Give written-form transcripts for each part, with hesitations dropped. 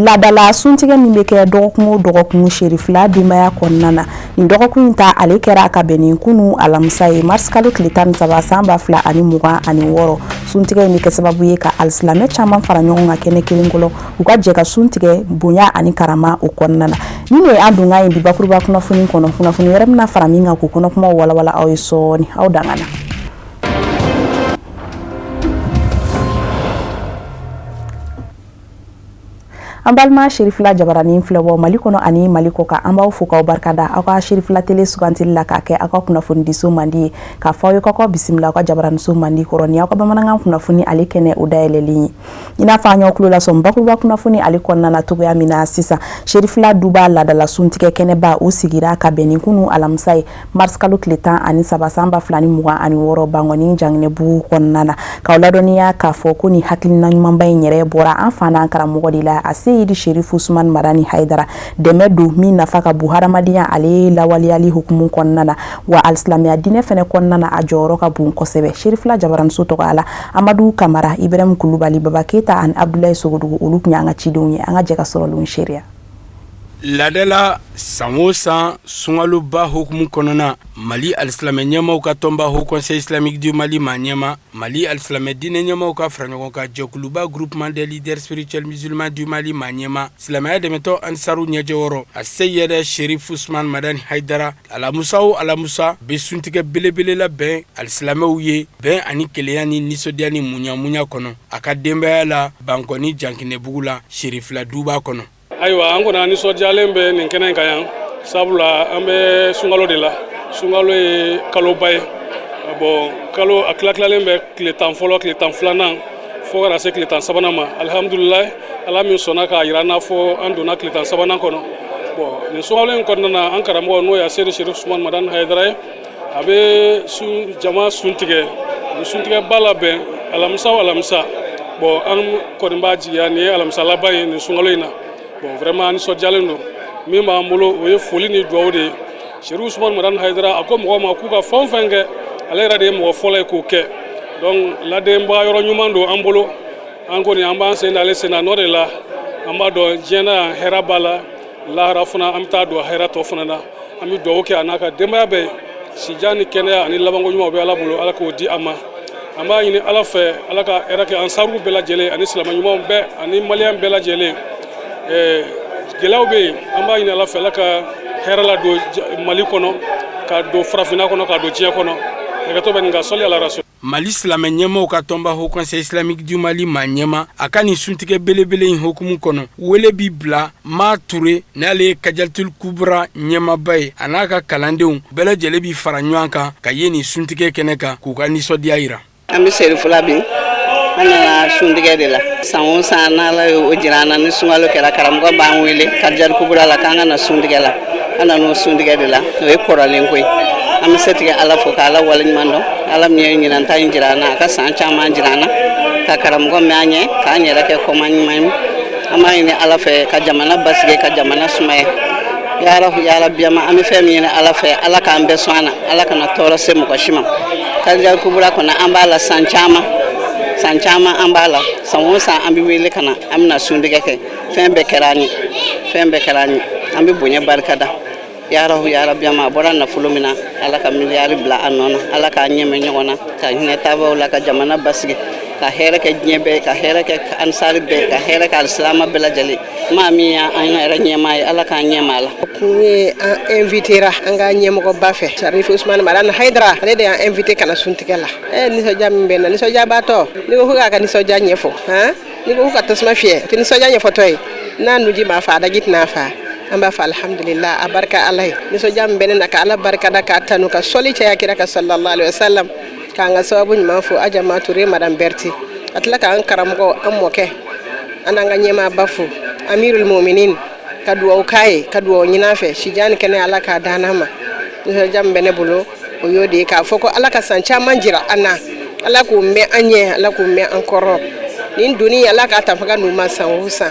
Laadala suntigɛ min bɛ kɛ dɔgɔkun o dɔgɔkun Serifila denbaya kɔnɔna na, nin dɔgɔkun in ta ale kɛra ka bɛn ni kunun alamisa ye, marisikalo tile 13 san 2026. Suntigɛ in bɛ kɛ sababu ye ka alisilamɛ caman fara ɲɔgɔn kan kɛnɛ kelen kɔnɔ, u ka jɛ ka sun tigɛ bonya ani karama o kɔnɔna na. Nin de ye an donkan ye bi bakuruba kunnafoni kɔnɔ. Kunnafoni wɛrɛ bɛna fara min kan k'o kɔnɔ kumaw walawala aw ye sɔɔni. Aw dangana. An balima Serifila jabaranin filɛbɔ Mali kɔnɔ ani Mali kɔ kan, an b'aw fo k'aw barikada aw ka Serifila tele sugantili la k'a kɛ aw ka kunnafonidiso mandi ye. K'a fɔ aw ye k'aw bisimila aw ka jabaraninso mandi kɔrɔ ni aw ka bamanankan kunnafoni ale kɛnɛ o dayɛlɛlen ye. I n'a fɔ an y'aw tulo lasɔn bakuruba kunnafoni ale kɔnɔna na cogoya min na sisan, Serifila duba laadala suntigɛ kɛnɛba o sigira ka bɛn ni kunun alamisa ye, marisikalo tile 13 san 2026, Bankɔni Janginɛbugu kɔnɔna na. K'aw ladɔnniya k'a fɔ ko ni hakilina ɲumanba in yɛrɛ bɔra an fa n'an karamɔgɔ de la, a Seyidi Serifu Usumani Madani Hayidara. Dɛmɛ don min nafa ka bon hadamadenya ale lawaleyali hukumu kɔnɔna na, wa alisilamɛya diinɛ fɛnɛ kɔnɔna na a jɔyɔrɔ ka bon kosɛbɛ. Serifila jabaraninso tɔgɔ la, Amadu Kamara, Ibrahim Kulubali, Baba Keyita ani Abdulayi Sogodogo, olu tun y'an ka cidenw ye. An ka jɛ ka sɔrɔlenw seereya. Laadala san o san sunkaloba hukumu kɔnɔna, Mali alisilamɛ ɲɛmaaw ka tɔnba Haut Conseil islamique du Mali maa ɲɛmaa, Mali alisilamɛ diinɛ ɲɛmaaw ka faraɲɔgɔnkan jɛkuluba Groupement des leaders spirituels musulmans du Mali maa ɲɛmaa, silamɛya dɛmɛtɔn Ansaru ɲɛjɔyɔrɔ a Seyidi Serifu Usumani Madani Hayidara, alamusa o alamusa bɛ suntigɛ belebele labɛn alisilamɛw ye bɛn ani kelenya ni nisɔndiya ni muɲa kɔnɔ a ka denbaya la Bankɔni Jankinɛbugu la Serifila duba kɔnɔ. Ayiwa, an kɔni an nisɔndiyalen bɛ nin kɛnɛ in kan yan, sabula an bɛ sunkalo de la. Sunkalo ye kaloba ye. Bon, kalo a tila tilalen bɛ tile 10 fɔlɔ, tile 12nan, fo ka na se tile 13nan ma. Alihamudulilayi, Ala min sɔnna k'a jira n'a fɔ an donna tile 13nan kɔnɔ. Bon, nin sunkalo in kɔnɔna na, an karamɔgɔ, n'o ye Seyidi Serifu Usumani Madani Hayidara ye, a bɛ sun jama sun tigɛ, nin suntigɛba labɛn alamisa o alamisa. Bon, an kɔni b'a jigiya nin ye alamisa laban ye nin sunkalo in na. Bon, vraiment, an nisɔndiyalen don. Min b'an bolo, o ye foli ni dugawu de ye. Serifu Usumani Madani Hayidara, a ko mɔgɔw ma k'u ka fɛn o fɛn kɛ, ale yɛrɛ de ye mɔgɔ fɔlɔ ye k'o kɛ. Donc ladenbaga yɔrɔ ɲuman don an bolo. An kɔni, an b'an sen da ale sen na nɔ de la. An b'a dɔn diɲɛ na yan hɛrɛ b'a la, lahara fana an bɛ taa don hɛrɛ tɔ fana na. An bɛ dugawu kɛ a n'a ka denbaya bɛɛ ye. Sijan ni kɛnɛya ani labanko ɲuman, o bɛ Ala bolo, Ala k'o di a ma. An b'a ɲini Ala fɛ, Ala ka hɛrɛ kɛ ansaruw bɛɛ lajɛlen ani silamɛ ɲumanw bɛɛ ani maliyɛn bɛɛ lajɛlen. Gɛlɛyaw bɛ yen, an b'a ɲini Ala fɛ, Ala ka hɛrɛ ladon Mali kɔnɔ, ka don farafinna kɔnɔ, ka don diɲɛ kɔnɔ. Hakɛto bɛ nin kan. Sɔli ala rasul. Mali silamɛ ɲɛmaaw ka tɔnba Haut Conseil islamique du Mali maa ɲɛmaa, a ka nin suntigɛ belebele in hukumu kɔnɔ, wele bi bila Ma Ture, n'ale ye Kajalitul Kubra ɲɛmaaba ye, a n'a ka kalandenw bɛɛ lajɛlen bi fara ɲɔgɔn kan ka ye nin suntigɛ kɛnɛ kan k'u ka nisɔndiya yira. An bɛ Serifula bi, an nana suntigɛ de la. San o san, n'Ala ye o jira an na, ni sunkalo kɛra, karamɔgɔ b'an wele Kajali Kubra la k'an ka na suntigɛ la. An nana o suntigɛ de la, o ye kɔrɔlen ko ye. An bɛ setigi Ala fo k'Ala waleɲuman dɔn, Ala min ye ɲinan ta in jira an na, a ka san caman jira an na, ka karamɔgɔ mɛn an ɲɛ, k'an yɛrɛ kɛ kɔma ɲuman ye. An b'a ɲini Ala fɛ ka jamana basigi, ka jamana sumaya. Yarabiyama, an bɛ fɛn min ɲini Ala fɛ, Ala k'an bɛɛ sɔn an na, Ala kana tɔɔrɔ se mɔgɔ si ma. Kajali Kubra kɔnɔ, an b'a la san caman, san caman an b'a la. San o san an bɛ wele ka na, an bɛna suntigɛ kɛ. Fɛn bɛɛ kɛra an ye, fɛn bɛɛ kɛra an ye. An bɛ bonya barika da. Yarabiyama, a bɔra nafolo min na, Ala ka miliyari bila a nɔ na. Ala k'an ɲɛmɛ ɲɔgɔn na, ka hinɛ taabaw la, ka jamana basigi, ka hɛrɛ kɛ diɲɛ bɛɛ, ka hɛrɛ kɛ ansari bɛɛ, ka hɛrɛ kɛ alisilama bɛɛ lajɛlen. Maa min y'an yɛrɛ ɲɛmaa ye, Ala k'an ɲɛmaa la. Kun ye, an invitera an ka ɲɛmɔgɔba fɛ, Sarifu Usumani Madani Hayidara. Ale de y'an invité ka na suntigɛ la. Nisɔndiya min bɛ n na, nisɔndiyabaatɔ, n'i ko ko k'a ka nisɔndiya ɲɛfɔ, han, n'i ko ko ka tasuma fiyɛ, o tɛ nisɔndiya ɲɛfɔtɔ ye. N'a nuji m'a fa, a daji tɛna fa. An b'a fɔ alhamdulillah, a barika Ala ye. Nisɔndiya min bɛ ne na, ka Ala barikada, k'a tanu, ka sɔli caya kira kan sallallahu alaihi wasallam, k'an ka sababu ɲuman fo Adjama Touré, madame Berti, ka tila k'an karamɔgɔ, an mɔkɛ, an n'an ka ɲɛmaaba fo, Amirul Muminin, ka duwawu k'a ye, ka duwawu ɲin'a fɛ, sijan ni kɛnɛ, Ala k'a d'an ma. Nisɔndiya min bɛ ne bolo, o y'o de ye, k'a fɔ ko Ala ka san caman jira an na, Ala k'o mɛn an ɲɛ, Ala k'o mɛn an kɔrɔ. Nin doni, Ala k'a ta faga n'u ma. San o san,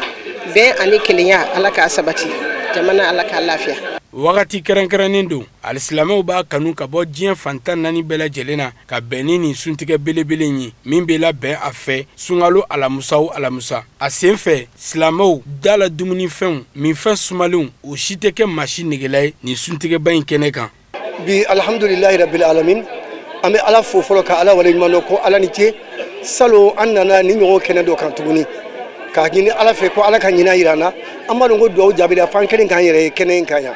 bɛn ani kelenya, Ala k'a sabati jamana, Ala k'a lafiya. Wagati kɛrɛnkɛrɛnnen don, alisilamɛw b'a kanu ka bɔ diɲɛ fan 14 bɛɛ lajɛlen na ka bɛn ni nin suntigɛ belebele in ye min bɛ labɛn a fɛ sunkalo alamusa o alamusa. A sen fɛ, silamɛw da la dumunifɛnw, minfɛn sumalenw, o si tɛ kɛ maa si negela ye nin suntigɛba in kɛnɛ kan. Bi, alhamdulilahi rabil alamin, an bɛ Ala fo fɔlɔ, ka Ala waleɲuman dɔn ko Ala ni ce. Salon, an nana ni ɲɔgɔn kɛnɛ dɔ kan tuguni k'a ɲini Ala fɛ ko Ala ka ɲinan yira an na. An b'a dɔn ko dugawu jaabira f'an kelen k'an yɛrɛ ye kɛnɛ in kan yan.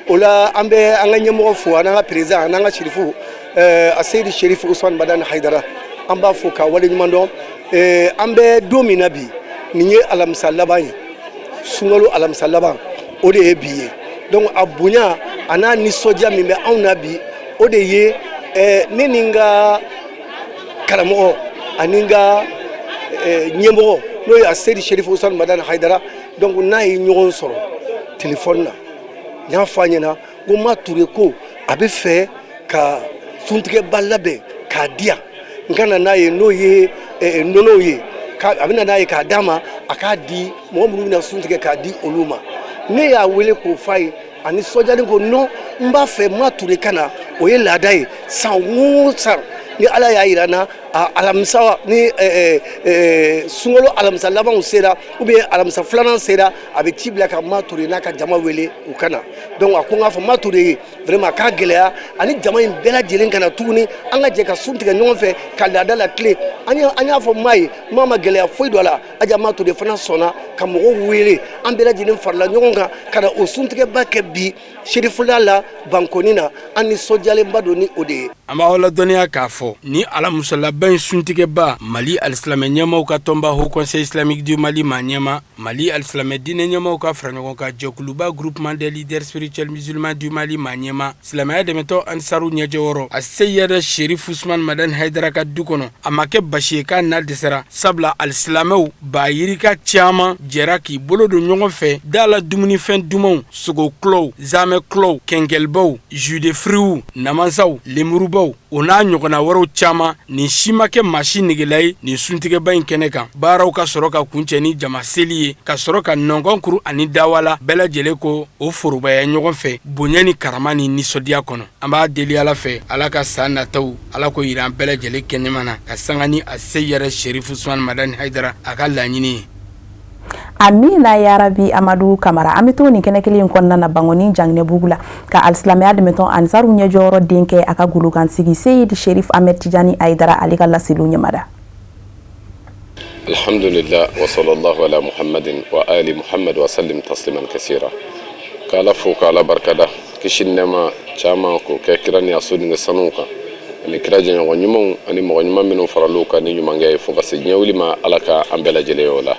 O la, an bɛ an ka ɲɛmɔgɔ fo, an n'an ka président, an n'an ka sirifu, a Seyidi Sherif Usman Madani Hayidara. An b'a fo k'a waleɲuman dɔn. An bɛ don min na bi, nin ye alamisa laban ye, sunkalo alamisa laban, o de ye bi ye. Donc a bonya a n'a nisɔndiya min bɛ anw na bi, o de ye ne ni n ka karamɔgɔ ani n ka ɲɛmɔgɔ, n'o ye a Seyidi Sherif Usman Madani Hayidara. Donc n'a ye ɲɔgɔn sɔrɔ telefɔni na, n y'a fɔ a ɲɛna ko Ma Ture ko a bɛ fɛ ka suntigɛba labɛn k'a di yan, n ka na n'a ye, n'o ye nɔnɔw ye, a bɛ na n'a ye k'a d'a ma, a k'a di mɔgɔ minnu bɛna sun tigɛ, k'a di olu ma. Ne y'a wele k'o f'a ye, a nisɔndiyalen ko non, n b'a fɛ Ma Ture ka na. O ye laada ye, san o san, ni Ala y'a yira n na, a alamisa ni sunkalo alamisa labanw sera ou bien alamisa filanan sera, a bɛ ci bila ka Ma Ture n'a ka jama wele u ka na. Donc a ko n k'a fɔ Ma Ture ye vraiment k'a gɛlɛya ani jama in bɛɛ lajɛlen ka na tuguni, an ka jɛ ka sun tigɛ ɲɔgɔn fɛ ka laada la tilen. An y'a fɔ maa ye, maa ma gɛlɛya foyi don a la. Aja Ma Ture fana sɔnna ka mɔgɔw wele, an bɛɛ lajɛlen farala ɲɔgɔn kan ka na o suntigɛba kɛ bi Serifula la Bankoni na. An nisɔndiyalenba don ni o de ye. An b'aw ladɔnniya k'a fɔ ni alamisa laban in suntigɛba, Mali alisilamɛ ɲɛmaaw ka tɔnba Haut Conseil islamique du Mali maa ɲɛmaa, Mali alisilamɛ diinɛ ɲɛmaaw ka faraɲɔgɔnkan jɛkuluba Groupement des leaders spirituels musulmans du Mali maa ɲɛmaa, silamɛya dɛmɛtɔn Ansaru ɲɛjɔyɔrɔ, a Seyɛdɛ Sherif Usman Madani Hayidara ka du kɔnɔ, a ma kɛ basi ye k'a na dɛsɛra, sabula alisilamɛw ba yirika caman jɛra k'i bolo don ɲɔgɔn fɛ da la dumunifɛn dumanw, sogokulɔw, zamɛkulɔw, kɛnkɛlibaw, jus de fruits, namasaw, lemurubaw, o n'a ɲɔgɔnna wɛrɛw caman. Nin si ma kɛ maa si negela ye nin suntigɛba in kɛnɛ kan. Baaraw ka sɔrɔ ka kuncɛ ni jama seli ye, ka sɔrɔ ka nɔngɔn kuru ani dawala bɛɛ lajɛlen ko o forobaya ɲɔgɔn fɛ bonya ni karama ni nisɔndiya kɔnɔ. An b'a deli Ala fɛ, Ala ka san nataw, Ala k'o yira an bɛɛ lajɛlen kɛnɛma na ka sanga ni a Seyɛrɛ Sherif Usman Madani Hayidara a ka laɲini ye. Amina yarabi. Amadu Kamara, an bɛ to nin kɛnɛ kelen in kɔnɔna na Bankoni Janginɛbugu la, ka alisilamɛya dɛmɛtɔn Ansaru ɲɛjɔyɔrɔ denkɛ, a ka golokansigi Seyidi Sherif Ahmed Tijani Hayidara, ale ka laseliw ɲɛmada. Alhamdulillah wa sallallahu ala Muhammadin wa ali Muhammad wa sallim tasliman kasira. K'Ala fo, k'Ala barikada, kisi ni nɛɛma caman k'o kɛ kira ni a soden sanuw kan, ani kira jɛɲɔgɔn ɲumanw, ani mɔgɔ ɲuman minnu faral'u kan ni ɲumankɛ ye fo ka se diɲɛ wuli ma. Ala ka an bɛɛ lajɛlen o la.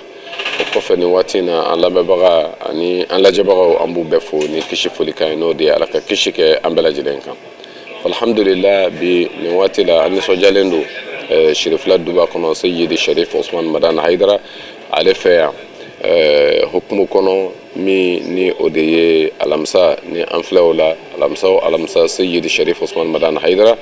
O kɔfɛ, nin waati in na, an lamɛnbaga ani an lajɛbagaw, an b'u bɛɛ fo ni kisi folikan ye, n'o de ye Ala ka kisi kɛ an bɛɛ lajɛlen kan. Alhamdulillah, bi nin waati la, an nisɔndiyalen don Sirifila duba kɔnɔ, Seyidi Sharif Usman Madani Hayidara ale fɛ yan, hukumu kɔnɔ min ni o de ye alamisa ni an filɛ o la. Alamisa o alamisa, Seyidi Sharif Usman Madani Hayidara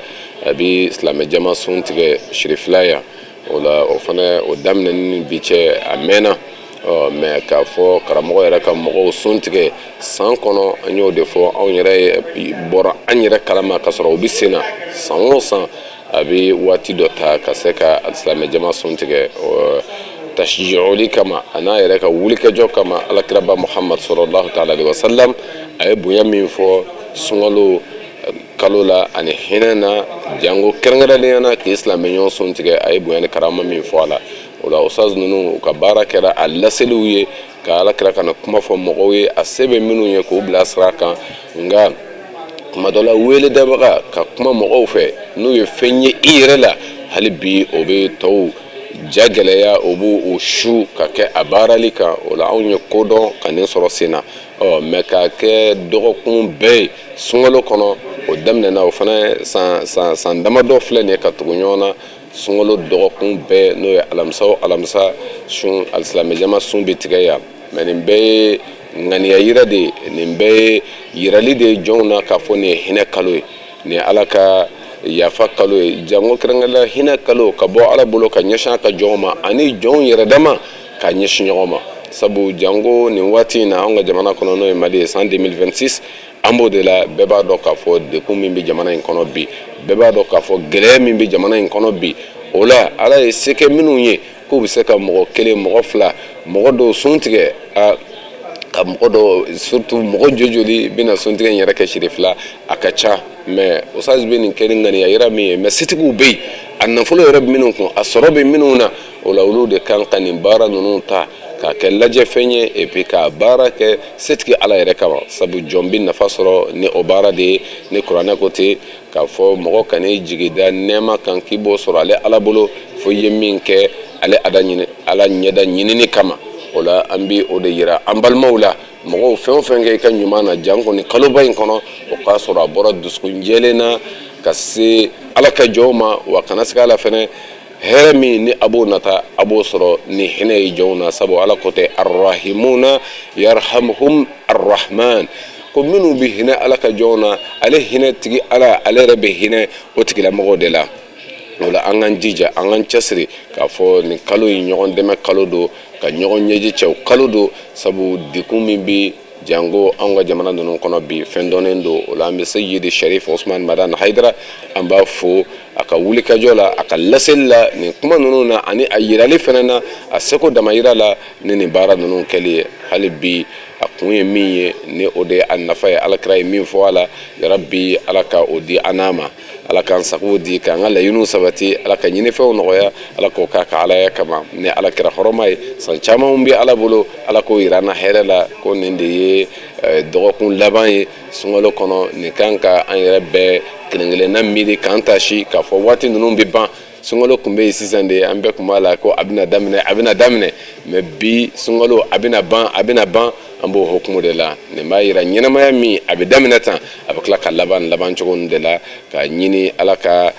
a bi silamɛ jama sun tigɛ Sirifila yan. O la, o fana o daminɛ ni bi cɛ, a mɛnna mɛ k'a fɔ karamɔgɔ yɛrɛ ka mɔgɔw sun tigɛ san kɔnɔ, an y'o de fɔ, anw yɛrɛ bɔra an yɛrɛ kalama ka sɔrɔ o bɛ sen na. San o san, a bɛ waati dɔ ta ka se ka silamɛ jama sun tigɛ tasijoli kama, a n'a yɛrɛ ka wulikajɔ kama. Alakiraba Muhammad sallallahu ta'ala alaihi wasallam, a ye bonya min fɔ sunkalo kalo la ani hinɛ na, jango kɛrɛnkɛrɛnnenya na k'i silamɛ ɲɔgɔn sun tigɛ, a ye bonya ni karama min fɔ a la. O la, ustaz ninnu, u ka baara kɛra a laseliw ye, ka alakira kana kuma fɔ mɔgɔw ye, a se bɛ minnu ye k'u bila sira kan. Nka tuma dɔ la, wele dabaga ka kuma mɔgɔw fɛ, n'u ye fɛn ye i yɛrɛ la, hali bi o bɛ tɔw ja gɛlɛya, o b'u su ka kɛ a baarali kan. O la, anw ye kodɔn ka nin sɔrɔ sen na. Ɔ mɛ k'a kɛ dɔgɔkun bɛɛ ye sunkalo kɔnɔ, o daminɛna o fana san san san damadɔ filɛ nin ye ka tugu ɲɔgɔn na, sunkalo dɔgɔkun bɛɛ, n'o ye alamisa o alamisa sun, alisilamɛjama sun bɛ tigɛ yan. Mɛ nin bɛɛ ye ŋaniya yira de ye, nin bɛɛ ye yirali de ye jɔnw na k'a fɔ nin ye hinɛ kalo ye, nin ye Ala ka yafa kalo ye, jango kɛrɛnkɛrɛnnenya hinɛ kalo ka bɔ Ala bolo ka ɲɛsin a ka jɔnw ma, ani jɔnw yɛrɛ dama ka ɲɛsin ɲɔgɔn ma. Sabu jango nin waati in na, anw ka jamana kɔnɔ, n'o ye Mali ye, san 2026, an b'o de la. Bɛɛ b'a dɔn k'a fɔ dekun min bɛ jamana in kɔnɔ bi, bɛɛ b'a dɔn k'a fɔ gɛlɛya min bɛ jamana in kɔnɔ bi. O la, Ala ye se kɛ minnu ye k'u bɛ se ka mɔgɔ kelen, mɔgɔ fila, mɔgɔ dɔw sun tigɛ, a ka mɔgɔ dɔw, surtout mɔgɔ joli bɛna suntigɛ in yɛrɛ kɛ Sirifila, a ka ca. Mais Ustaz bɛ nin kɛ ni ŋaniya yira min ye, mais setigiw bɛ yen, a nafolo yɛrɛ bɛ minnu kun, a sɔrɔ bɛ minnu na. O la, olu de kan ka nin baara ninnu ta k'a kɛ lajɛfɛn ye, et puis k'a baara kɛ setigi Ala yɛrɛ kama. Sabu jɔn bɛ nafa sɔrɔ ni o baara de ye. Ni kuranɛ ko ten k'a fɔ mɔgɔ kan'i jigi da nɛɛma kan k'i b'o sɔrɔ ale Ala bolo, fo i ye min kɛ ale Ala ɲɛda ɲinini kama. O la, an bɛ o de yira an balimaw la. Mɔgɔw, fɛn o fɛn kɛ i ka ɲuman na, janko ni kaloba in kɔnɔ, o k'a sɔrɔ a bɔra dusukun jɛlen na ka se Ala ka jɔnw ma. Wa kana siga a la fɛnɛ, hɛrɛ min ni a b'o nata, a b'o sɔrɔ ni hinɛ ye jɔnw na. Sabu Ala ko tɛ arrahimuna yarhamuhum arrahman, ko minnu bɛ hinɛ Ala ka jɔnw na, ale hinɛ tigi Ala, ale yɛrɛ bɛ hinɛ o tigilamɔgɔw de la. O la, an k'an jija, an k'an cɛsiri k'a fɔ nin kalo in, ɲɔgɔn dɛmɛ kalo don, ka ɲɔgɔn ɲɛji cɛw kalo don. Sabu dekun min bɛ jango anw ka jamana ninnu kɔnɔ bi, fɛn dɔnnen don. O la, an bɛ Seyidi Sharif Usman Madani Hayidara, an b'a fo a ka wulikajɔ la, a ka laseli la nin kuma ninnu na, ani a yirali fana na, a seko damayira la ni nin baara ninnu kɛli ye. Hali bi, a kun ye min ye, ni o de ye a nafa ye, Alakira ye min fɔ a la, yarabi Ala ka o di an n'a ma. Ala k'an sago di, k'an ka laɲiniw sabati, Ala ka ɲinifɛnw nɔgɔya, Ala k'o k'a ka Alaya kama ni Ala kira hɔrɔma ye. San caman bɛ Ala bolo, Ala k'o yira an na hɛrɛ la, ko nin de ye dɔgɔkun laban ye sunkalo kɔnɔ. Nin kan ka an yɛrɛ bɛɛ kelen kelenna miiri k'an tasi k'a fɔ waati ninnu bɛ ban. Sunkalo tun bɛ yen sisan de, an bɛɛ tun b'a la ko a bɛna daminɛ, a bɛna daminɛ, mais bi sunkalo a bɛna ban, a bɛna ban. An b'o hukumu de la. Nin b'a yira ɲɛnamaya min a bɛ daminɛ tan, a bɛ tila ka laban laban cogo de la. Ka ɲini Ala ka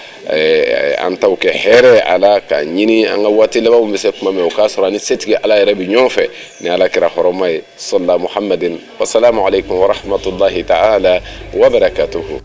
an taw kɛ hɛrɛ a la, ka ɲini an ka waati labanw bɛ se tuma min, o k'a sɔrɔ ani setigi Ala yɛrɛ bɛ ɲɔgɔn fɛ ni Ala kira hɔrɔma ye. Sɔla Muhamadin, wasalamu aleykum wa rahmatulahi ta'ala wa barakatuhu.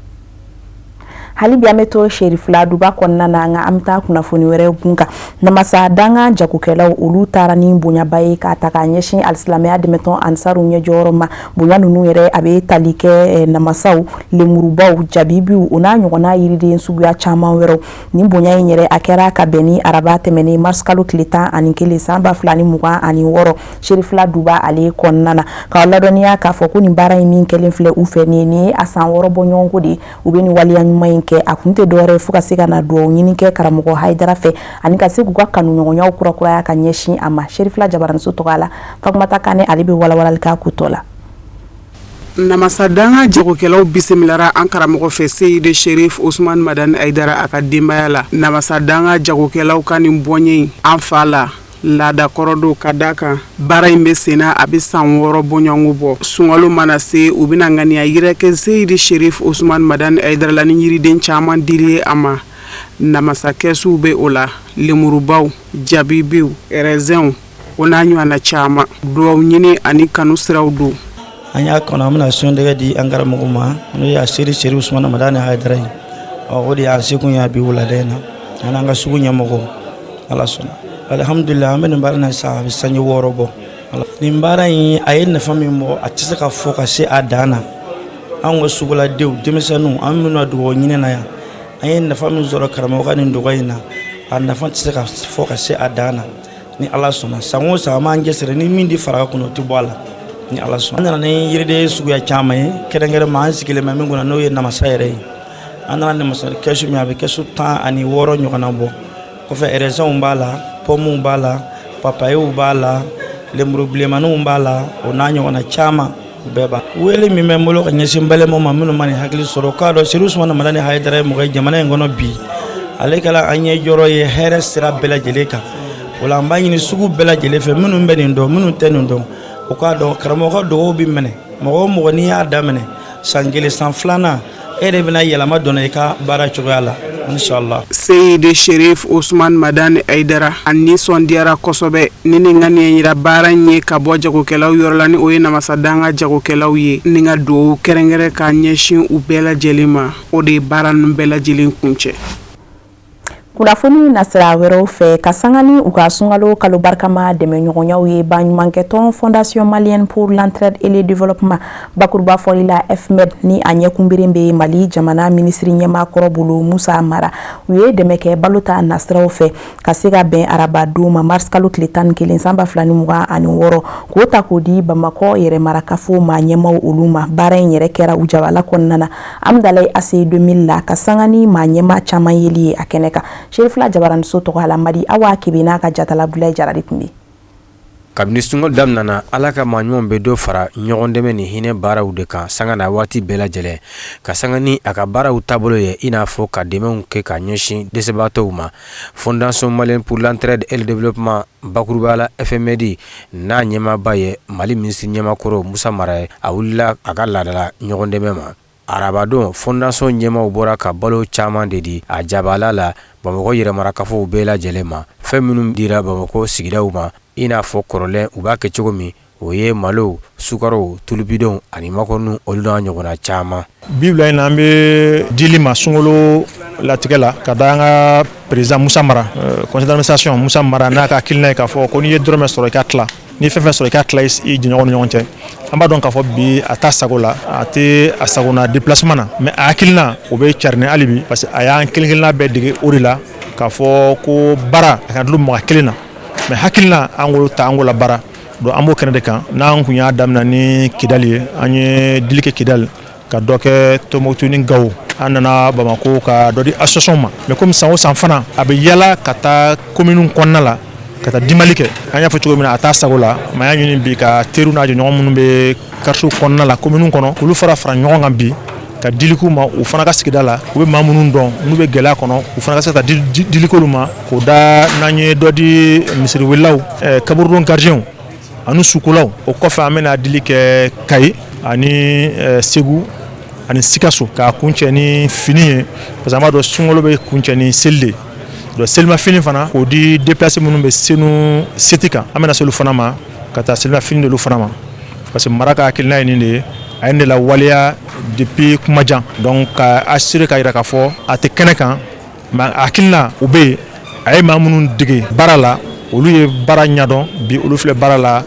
Hali bi an bɛ to Serifila duba kɔnɔna na, nka an bɛ taa kunnafoni wɛrɛ gun kan. Namasa danga jagokɛlaw, olu taara ni bonyaba ye k'a ta k'a ɲɛsin alisilamɛya dɛmɛtɔn Ansaru ɲɛjɔyɔrɔ ma. Bonya ninnu yɛrɛ, a bɛ tali kɛ namasaw, lemurubaw, jabibiw, o n'a ɲɔgɔnna yiriden suguya caman wɛrɛw. Nin bonya in yɛrɛ, a kɛra ka bɛn ni araba tɛmɛnen, mars kalo tile 11 san 2026, Serifila duba ale kɔnɔna na. K'aw ladɔnniya k'a fɔ ko nin baara in min kɛlen filɛ u fɛ nin ye a san 6 bɔ ɲɔgɔnko de ye u bɛ nin waleya ɲuman in kɛ. A kun tɛ dɔwɛrɛ fo ka se ka na dugawu ɲini kɛ karamɔgɔ Hayidara fɛ, ani ka se k'u ka kanuɲɔgɔnyaw kurakuraya ka ɲɛsin a ma. Serifila jabaraniso tɔgɔ la, Fatumata Kane, ale bɛ walawalali k'a ko tɔ la. Namasa danga jagokɛlaw bisimilara an karamɔgɔ fɛ, Seyidi Sherif Usman Madani Hayidara, a ka denbaya la. Namasa danga jagokɛlaw ka nin bɔnye an fa la, laada kɔrɔ don, ka da kan baara in bɛ senna a bɛ san 6 bɔɲɔgɔnko bɔ. Sunkalo mana se, u bɛna ŋaniya yira kɛ Seyidi Sherif Usman Madani Hayidara la ni yiriden caman dili ye a ma. Namasa kɛsuw bɛ o la, lemurubaw, jabibiw, rɛzɛnw, o n'a ɲɔgɔnna caman. Dugawu ɲini ani kanu siraw don. An y'a kɔnɔ, an bɛna suntigɛ di an karamɔgɔ ma, n'o ye Seyidi Sherif Usman Madani Hayidara ye. Ɔ, o de y'an sekun ye bi wulada in na, an n'an ka sugu ɲɛmɔgɔ. Ala sɔnna, alihamudulila, an bɛ nin baara in na sisan, a bɛ sanji 6 bɔ. Nin baara in, a ye nafa min bɔ, a tɛ se ka fɔ ka se a dan na. Anw ka suguladenw, denmisɛnninw, an minnu na dugawu ɲini na yan, an ye nafa min sɔrɔ karamɔgɔ ka nin dugawu in na, a nafa tɛ se ka fɔ ka se a dan na. Ni Ala sɔnna, san o san an b'an cɛsiri, ni min di fara kun, o tɛ bɔ a la, ni Ala sɔnna. An nana ni yiriden suguya caman ye, kɛrɛnkɛrɛnma an sigilen bɛ min kunna, n'o ye namasa yɛrɛ ye. An nana namasa kɛsu min, a bɛ kɛsu 16 ɲɔgɔnna bɔ. Kɔfɛ, rɛzɛnw b'a la, pɔmuw b'a la, papayew b'a la, lemuru bilenmaninw b'a la, o n'a ɲɔgɔnna caman bɛɛ b'a. Wele min bɛ n bolo ka ɲɛsin n balimaw ma minnu ma nin hakili sɔrɔ, k'a dɔn Serifu Usumani Madani Hayidara ye mɔgɔ ye jamana in kɔnɔ bi, ale kɛra an ɲɛ jɔyɔrɔ ye hɛrɛ sira bɛɛ lajɛlen kan. O la, an b'a ɲini sugu bɛɛ lajɛlen fɛ, minnu bɛ nin dɔn, minnu tɛ nin dɔn, o k'a dɔn karamɔgɔ ka dugawu bɛ minɛ. Mɔgɔ o mɔgɔ, n'i y'a daminɛ san kelen, san filanan, e de bɛna yɛlɛma donna i ka baara cogoya la, inshallah. Seyidi Sherif Usman Madani Hayidara, a nisɔndiyara kosɛbɛ ni nin ŋaniya yira baara in ye ka bɔ jagokɛlaw yɔrɔ la, ni o ye namasa danga jagokɛlaw ye, ni ka dugawu kɛrɛnkɛrɛn ka ɲɛsin u bɛɛ lajɛlen ma. O de ye baara ninnu bɛɛ lajɛlen kuncɛ. Kunnafoni nasira wɛrɛw fɛ, ka sanga ni u ka sunkalo kalo barikama dɛmɛɲɔgɔnyaw ye, baɲumankɛtɔn Fondation malienne pour l'entraide et le développement, bakuruba fɔli la FMED, ni a ɲɛkunbere bɛ Mali jamana minisiri ɲɛmaa kɔrɔ bolo, Musa Mara, u ye dɛmɛ kɛ balo ta nasiraw fɛ ka se ka bɛn araba don ma, mars kalo tile 11 san 2026, k'o ta k'o di Bamakɔ yɛrɛmarakafo maa ɲɛmaw olu ma. Baara in yɛrɛ kɛra u jabala kɔnɔna na Amudalayi ACI 2000 la, ka sanga ni maa ɲɛmaa caman yeli ye a kɛnɛ kan. Serifila Jabaraniso tɔgɔ la, Madi Awa Kebe n'a ka jatala Abudulayi Jara de tun bɛ. Kabini sunkalo daminɛna, Ala ka maa ɲumanw bɛ dɔ fara ɲɔgɔn dɛmɛ ni hinɛ baaraw de kan sanga na waati bɛɛ lajɛlen, ka sanga ni a ka baaraw taabolo ye, i n'a fɔ ka dɛmɛw kɛ ka ɲɛsin dɛsɛbaatɔw ma. Fondation malienne pour l'entraide et le développement, bakuruba la FMED, n'a ɲɛmaaba ye Mali minisiri ɲɛmaakɔrɔ Musa Mara ye, a wulila a ka laadala ɲɔgɔn dɛmɛ ma. Arabadon, fondation ɲɛmaaw bɔra ka balo caman de di a jabala la Bamakɔ yɛrɛmarakafow bɛɛ lajɛlen ma. Fɛn minnu dira Bamakɔ sigidaw ma, i n'a fɔ kɔrɔlen u b'a kɛ cogo min, o ye malo, sukaro, tulubidon ani makɔrɔni, olu n'a ɲɔgɔnna caman. Bi wula in na, an bɛ dili ma sunkalo latigɛ la ka da an ka président Musa Mara, conseil d'administration Musa Mara, n'a ka hakilina ye k'a fɔ ko n'i ye dɔrɔmɛ sɔrɔ, i ka tila, ni fɛn fɛn sɔrɔ, i ka tila i jɛɲɔgɔn ni ɲɔgɔn cɛ. An b'a dɔn k'a fɔ bi a t'a sago la, a tɛ a sago na déplacement na, mais a hakilina o bɛ carinɛ hali bi, parce que a y'an kelen kelenna bɛɛ dege o de la k'a fɔ ko baara a ka dulon mɔgɔ kelen na, mais hakilina an k'o ta, an k'o la baara. Donc an b'o kɛnɛ de kan. N'an kun y'a daminɛ ni Kidali ye, an ye dili kɛ Kidali, ka dɔ kɛ Tɔnbukutu ni Gawo, an nana Bamako ka dɔ di association ma. Mais komi san o san fana a bɛ yala ka taa commune kɔnɔna la ka taa dimali kɛ, an y'a fɔ cogo min na, a t'a sago la, mais an y'a ɲini bi ka teriw n'a jɛɲɔgɔn minnu bɛ quartier kɔnɔna la, commune kɔnɔ, k'olu fara fara ɲɔgɔn kan bi ka dili k'u ma, u fana ka sigida la, u bɛ maa minnu dɔn n'u bɛ gɛlɛya kɔnɔ, u fana ka se ka dili k'olu ma, k'o da n'an ye dɔ di misiriwelelaw, kaburudon gardien ani sukolaw. O kɔfɛ, an bɛna dili kɛ Kayi ani Segu ani Sikaso, k'a kuncɛ ni fini ye, parce que an b'a dɔn sunkalo bɛ kuncɛ ni seli de. Donc selimafini fana, k'o di déplacé minnu bɛ Senu site kan, an bɛna se olu fana ma, ka taa selimafini d'olu fana ma, parce que Mara ka hakilina ye nin de ye, a ye nin de lawaleya depuis kuma jan. Donc ka assurer k'a jira k'a fɔ a tɛ kɛnɛ kan, mais a hakilina o bɛ yen. A ye maa minnu dege baara la, olu ye baara ɲɛdɔn, bi olu filɛ baara la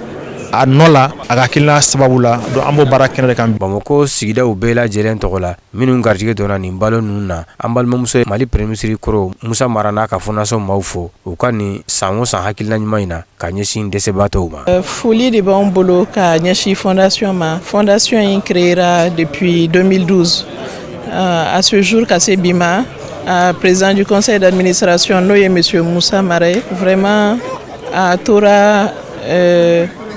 a nɔ la a ka hakilina sababu la. Donc an b'o baara kɛnɛ de kan. Bamakɔ sigidaw bɛɛ lajɛlen tɔgɔ la, minnu garijɛgɛ donna nin balo ninnu na, an balimamuso ye Mali premier ministre kɔrɔ Musa Mara n'a ka fondation maaw fo u ka nin san o san hakilina ɲuman in na ka ɲɛsin dɛsɛbaatɔw ma. Foli de b'anw bolo ka ɲɛsin fondation ma. Fondation in créera depuis 2012. À ce jour, ka se bi ma, président du conseil d'administration, n'o ye monsieur Moussa Mara ye, vraiment a tora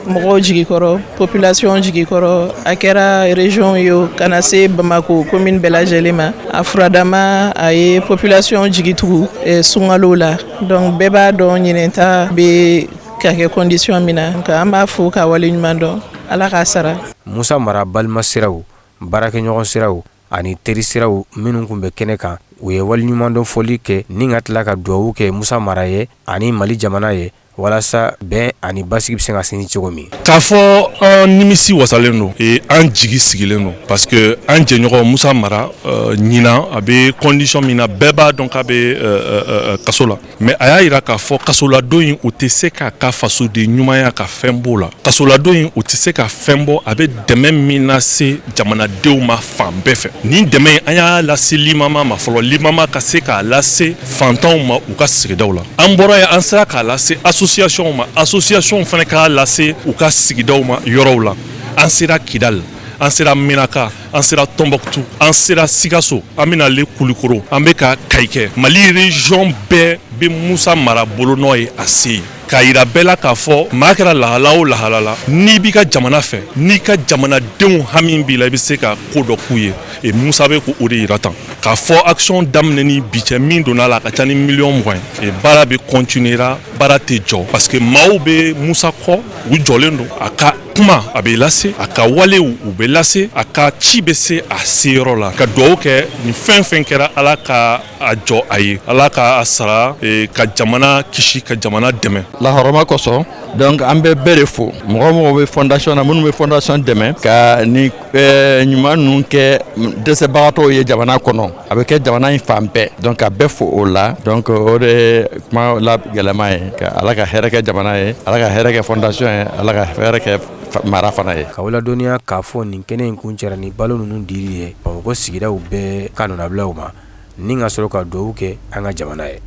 mɔgɔw jigi kɔrɔ, population jigi kɔrɔ. A kɛra région ye o, ka na se Bamako commune bɛɛ lajɛlen ma, a furadama a ye population jigi tugu sunkalo la. Donc bɛɛ b'a dɔn ɲinɛ ta bɛ ka kɛ condition min na. Donc an b'a fo ka waleɲuman dɔn, Ala k'a sara. Musa Mara balima siraw, baarakɛɲɔgɔn siraw ani teri siraw minnu tun bɛ kɛnɛ kan, u ye waleɲumandɔn fɔli kɛ ni ka tila ka dugawu kɛ Musa Mara ye ani Mali jamana ye, walasa bɛn ani basigi bɛ se ka sinsin cogo min. K'a fɔ an nimisi wasalen don, an jigi sigilen don, parce que an jɛɲɔgɔn Musa Mara, ɲinan a bɛ condition min na, bɛɛ b'a dɔn k'a bɛ kaso la, mais a y'a jira k'a fɔ kasoladon in, o tɛ se k'a ka fasoden ɲumanya ka fɛn b'o la. Kasoladon in, o tɛ se ka fɛn bɔ a bɛ dɛmɛ min lase jamanadenw ma fan bɛɛ fɛ. Nin dɛmɛ, an y'a lase limama ma fɔlɔ, limama ka se k'a lase fantanw ma u ka sigidaw la. An bɔra yen, an sera k'a lase association ma, association fana k'a lase u ka sigidaw ma yɔrɔw la. An sera Kidal, an sera Menaka, an sera Tombouctou, an sera Sikaso, an bɛna ale Kulikoro, an bɛ ka Kayi kɛ. Mali région bɛɛ bɛ Musa Mara bolonɔ ye a se yen, k'a yira bɛɛ la k'a fɔ maa kɛra lahala o lahala la, n'i b'i ka jamana fɛ, n'i ka jamanadenw hami b'i la, i bɛ se ka ko dɔ k'u ye. Et Musa bɛ k'o de yira tan, k'a fɔ action daminɛ ni bi cɛ, min donna la, a ka ca ni miliyɔn 20 ye. Et baara bɛ continuer, baara tɛ jɔ, parce que maaw bɛ Musa kɔ, u jɔlen don a ka kuma a bɛ lase, a ka walew u bɛ lase, a ka ci bɛ se a seyɔrɔ la. Ka dugawu kɛ nin fɛn fɛn kɛra, Ala ka a jɔ a ye, Ala ka a sara, ka jamana kisi, ka jamana dɛmɛ. Lahɔrɔma kosɔn, donc an bɛ bɛɛ de fo, mɔgɔ mɔgɔ bɛ fondation na, minnu bɛ fondation dɛmɛ ka ni ɲuman ninnu kɛ dɛsɛbagatɔw ye jamana kɔnɔ, a bɛ kɛ jamana in fan bɛɛ. Donc ka bɛɛ fo o la. Donc o de ye kuma la gɛlɛma ye, ka Ala ka hɛrɛ kɛ jamana ye, Ala ka hɛrɛ kɛ fondation ye, Ala ka hɛrɛ kɛ mara fana ye. K'aw ladɔnniya k'a fɔ nin kɛnɛ in kuncɛra ni balo ninnu dili ye Bamakɔ sigidaw bɛɛ ka nɔnabilaw ma, ni ka sɔrɔ ka dugawu kɛ an ka jamana ye.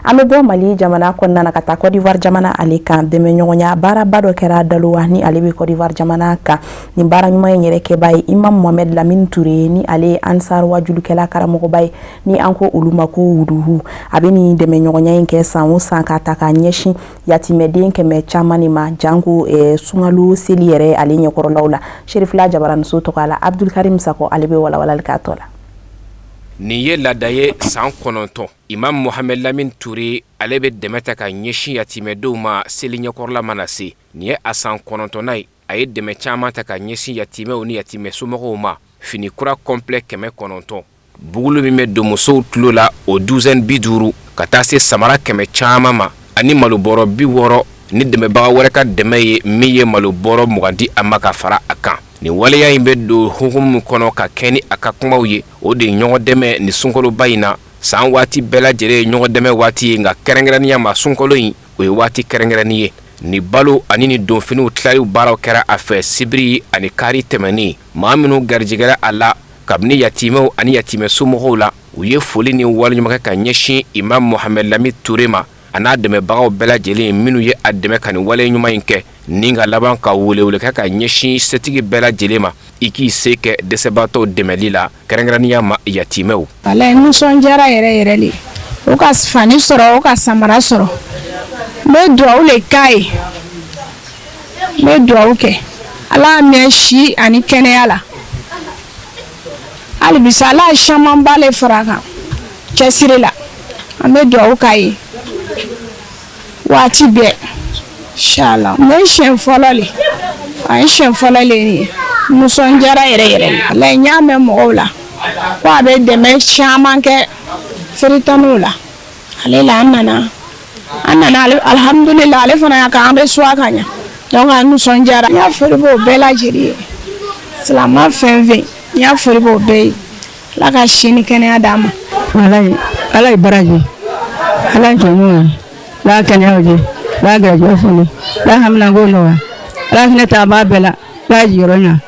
An bɛ bɔ Mali jamana kɔnɔna na ka taa Côte d'Ivoire jamana ale kan. Dɛmɛɲɔgɔnya baaraba dɔ kɛra Daloa, ni ale bɛ Côte d'Ivoire jamana kan. Nin baara ɲuman in yɛrɛ kɛba ye Imam Mohamed Lamine Touré, ni ale ye Ansar wajulukɛla karamɔgɔba ye, ni an ko olu ma ko wuduhu. A bɛ nin dɛmɛɲɔgɔnya in kɛ san o san ka ta ka ɲɛsin yatimɛden 100 caman de ma, janko sunkalo seli yɛrɛ ale ɲɛkɔrɔlaw la. Serifila Jabaraniso tɔgɔ la, Abdulkarim Sakɔ ale bɛ walawalali k'a tɔ la. Nin ye laada ye san 9. Imam Mohamed Lamine Touré ale bɛ dɛmɛ ta ka ɲɛsin yatimɛdenw ma seli ɲɛkɔrɔla mana se. Nin ye a san 9nan ye. A ye dɛmɛ caman ta ka ɲɛsin yatimɛw ni yatimɛ somɔgɔw ma. Fini kura complet 900, bugulu min bɛ don musow tulo la, o douzaine 50, ka taa se samara 100 caman ma, ani malobɔrɔ 60, ni dɛmɛbaga wɛrɛ ka dɛmɛ ye min ye malo bɔrɔ 20 di a ma ka fara a kan. Nin waleya in bɛ don hukumu min kɔnɔ ka kɛ ni a ka kumaw ye, o de ye ɲɔgɔn dɛmɛ ni sunkaloba in na. San waati bɛɛ lajɛlen ye ɲɔgɔn dɛmɛ waati ye, nka kɛrɛnkɛrɛnnenya ma sunkalo in, o ye waati kɛrɛnkɛrɛnnin ye. Ni balo ani ni donfiniw tilaliw baaraw kɛra a fɛ sibiri ani kari tɛmɛnen. Maa minnu garijɛgɛra a la, kabini yatimɛw ani yatimɛ somɔgɔw la, u ye foli ni waleɲuman kɛ ka ɲɛsin Imam Mohamed Lamine Touré ma, a n'a dɛmɛbagaw bɛɛ lajɛlen minnu ye a dɛmɛ ka nin wale ɲuman in kɛ, ni ka laban ka welewele kɛ ka ɲɛsin setigi bɛɛ lajɛlen ma, i k'i se kɛ dɛsɛbaatɔw dɛmɛli la, kɛrɛnkɛrɛnnenya ma yatimɛw. Walayi, nisɔndiyara yɛrɛ yɛrɛ le. O ka fani sɔrɔ, o ka samara sɔrɔ. N bɛ dugawu le k'a ye, n bɛ dugawu kɛ, Ala y'a mɛn si ani kɛnɛya la. Hali bisa, Ala ye camanba le fara a kan cɛsiri la. An bɛ dugawu k'a ye waati bɛɛ, inshallah. Ne siɲɛ fɔlɔ le, a ye siɲɛ fɔlɔ le nin ye. Nisɔndiyara yɛrɛ yɛrɛ. Walayi, n y'a mɛn mɔgɔw la ko a bɛ dɛmɛ caman kɛ feeretanniw la. Ale la an nana, an nana, alhamdulillah, ale fana y'a k'an reçoit ka ɲa. Donc an nisɔndiyara. N y'a foli b'o bɛɛ lajɛlen ye, silamɛ fɛn fɛn, n y'a foli b'o bɛɛ ye. Ala ka si ni kɛnɛya d'a ma. Walayi, Ala ye baraji, Ala ye jɔn, Ala kɛnɛya di, Ala garijɛgɛ foni, Ala haminanko nɔgɔya, Ala hinɛ taa b'a bɛɛ la, Ala jiyɔrɔ ɲa,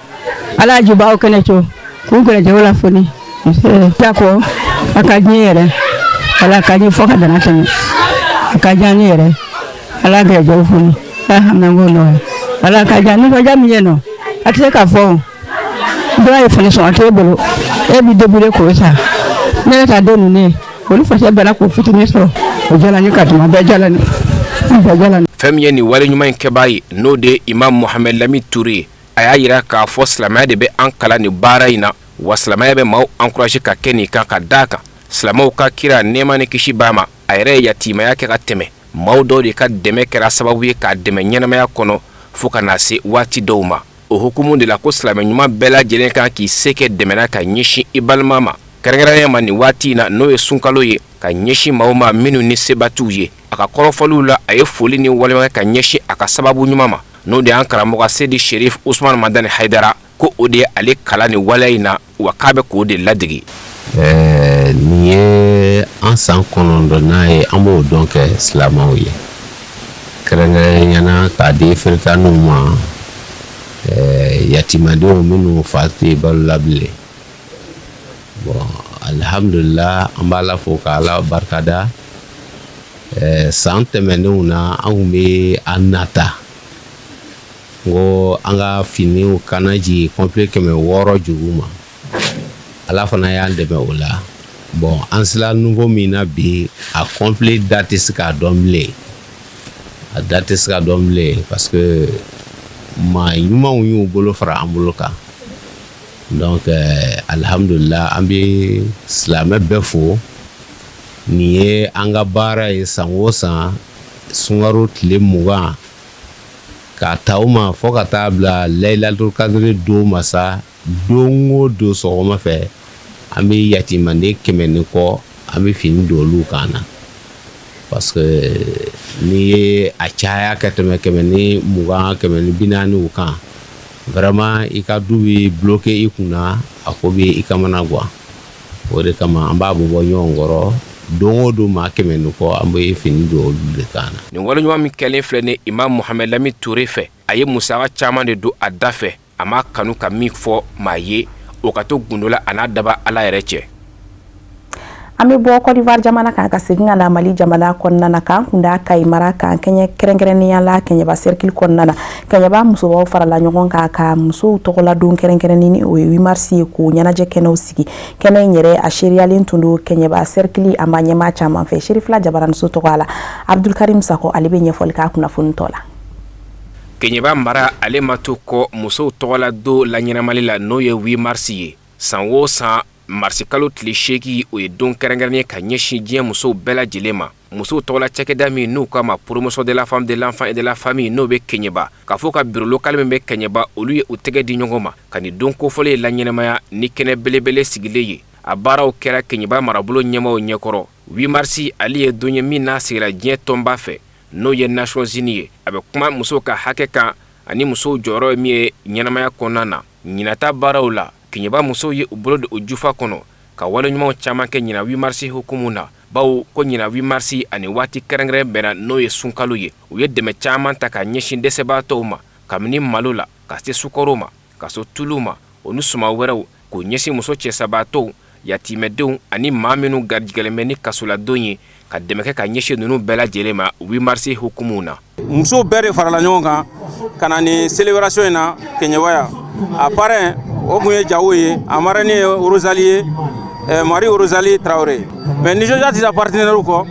Ala jubaw kɛnɛ co k'u garijɛgɛ la foni ko a ka diɲɛ yɛrɛ, Ala ka di fɔ ka dana tɛmɛ, a ka diya ne yɛrɛ. Ala garijɛgɛ foni, Ala haminanko nɔgɔya, Ala ka diya nisɔndiya min ye nɔ, a tɛ se ka fɔ. Dɔw ye fini sɔrɔ a t'e bolo, e b'i débrouiller k'o san. Ne yɛrɛ ta den ninnu ye, olu fasɛ bɛnna k'o fitinin sɔrɔ, o diyara n ye ka tɛmɛ bɛɛ diyara n ye, bɛɛ diyara n ye. Fɛn min ye nin wale ɲuman in kɛbaa ye, n'o de ye Imam Mohamed Lamine Touré ye, a y'a jira k'a fɔ silamɛya de bɛ an kalan nin baara in na, wa silamɛya bɛ maaw encourager ka kɛ nin kan, ka d'a kan silamɛw ka kira, nɛɛma ni kisi b'a ma, a yɛrɛ ye yatimaya kɛ ka tɛmɛ. Maaw dɔw de ka dɛmɛ kɛra sababu ye k'a dɛmɛ ɲɛnamaya kɔnɔ fo ka na se waati dɔw ma. O hukumu de la ko silamɛ ɲuman bɛɛ lajɛlen kan k'i se kɛ dɛmɛ na ka ɲɛsin i balima ma, kɛrɛnkɛrɛnnenya ma nin waati in na, n'o ye sunkalo ye, ka ɲɛsin maaw ma minnu ni seba t'u ye. A ka kɔrɔfɔliw la, a ye foli ni waleɲuman ka ɲɛsin a ka sababu ɲuman ma, n'o de y'an karamɔgɔ Seyidi Sherif Usman Madani Hayidara, ko o de ye ale kalan nin waleya in na, wa k'a bɛ k'o de ladege. Nin ye an san 9nan ye an b'o dɔn kɛ silamɛw ye, kɛrɛnkɛrɛnnenya na k'a di feretanniw ma, yatimadenw minnu fa tɛ balo la bilen. Bon, alihamudulila, an b'Ala fo ka Ala barikada. San tɛmɛnenw na, an tun bɛ a nata n ko an ka finiw kana jigin complet 600 jugu ma. Ala fana y'an dɛmɛ o la. Bon, an sera niveau min na bi, a complet da tɛ se k'a dɔn bilen, a da tɛ se ka dɔn bilen, parce que maa ɲumanw y'u bolo fara an bolo kan. Donc alihamudulila, an bɛ silamɛ bɛɛ fo. Nin ye an ka baara ye san o san, sunkaro tile 20. K'a ta o ma fo ka taa bila Layilatul Kadiri don ma sa, don o don sɔgɔma fɛ, an bɛ yatimanden 100 ni kɔ, an bɛ fini don olu kan na, parce que n'i ye a caya ka tɛmɛ 120, 140 o kan, vraiment i ka du bɛ bloqué i kunna, a ko bɛ i kamana gan. O de kama an b'a bɔ bɔ ɲɔgɔn kɔrɔ, don o don maa 100 ni kɔ, an bɛ fini don olu de kan na. Nin wale ɲuman min kɛlen filɛ ni Imam Mohamed Lamine Touré fɛ, a ye musaka caman de don a da fɛ, a m'a kanu ka min fɔ maa ye, o ka to gundo la a n'a daba Ala yɛrɛ cɛ. An bɛ bɔ Côte d'Ivoire jamana kan ka segin ka na Mali jamana kɔnɔna na, k'an kunda Kayi mara kan, kɛɲɛ kɛrɛnkɛrɛnnenya la Kɛɲɛba cercle kɔnɔna na. Kɛɲɛba musobaw farala ɲɔgɔn kan ka musow tɔgɔla don kɛrɛnkɛrɛnnen ni o ye 8 mars ye, k'o ɲɛnajɛ kɛnɛw sigi. Kɛnɛ in yɛrɛ, a seereyalen tun don Kɛɲɛba cercle a ma ɲɛmaa caman fɛ. Serifila Jabaraniso tɔgɔ la, Abdulkarim Sakɔ, ale bɛ ɲɛfɔli k'a kunnafoni tɔ la. Kɛɲɛba mara, ale ma to kɔ musow tɔgɔla don laɲɛnamali la, n'o ye 8 mars ye. San o san, marisi kalo tile 8, o ye don kɛrɛnkɛrɛnnen ka ɲɛsin diɲɛ musow bɛɛ lajɛlen ma. Musow tɔgɔla cakɛda min n'u k'a ma Promotion de la femme, de l'enfant et de la famille, n'o bɛ Kɛɲɛba, k'a fɔ ka bureau local min bɛ Kɛɲɛba, olu ye u tɛgɛ di ɲɔgɔn ma ka nin don kofɔlen laɲɛnamaya ni kɛnɛ belebele sigilen ye. A baaraw kɛra Kɛɲɛba marabolo ɲɛmaaw ɲɛkɔrɔ. 8 mars, ale ye don ye min n'a sigira diɲɛ tɔnba fɛ, n'o ye Nations Unies ye. A bɛ kuma musow ka hakɛ kan ani musow jɔyɔrɔ ye min ye ɲɛnamaya kɔnɔna na. Ɲinata baaraw la, Kɛɲɛba musow ye u bolo don u jufa kɔnɔ ka wale ɲumanw caman kɛ ɲina 8 mars hukumu na, bawo ko ɲina 8 mars ani waati kɛrɛnkɛrɛn bɛnna, n'o ye sunkalo ye. U ye dɛmɛ caman ta ka ɲɛsin dɛsɛbaatɔw ma, kabini malo la ka se sukaro ma, ka se tulu ma, o ni suman wɛrɛw, k'o ɲɛsin muso cɛsabaatɔw, yatimɛdenw ani maa minnu garijɛgɛlen bɛ ni kasoladon ye, ka dɛmɛ kɛ ka ɲɛsin ninnu bɛɛ lajɛlen ma 8 mars hukumu na. Musow bɛɛ de farala ɲɔgɔn kan ka na ni célébration in na Kɛɲɛba yan. A parrain, o tun ye Jawo ye, a marraine ye Rosalie ye, Marie Rosalie Traoré. Mais nisɔndiya tɛ taa partenaire kɔ.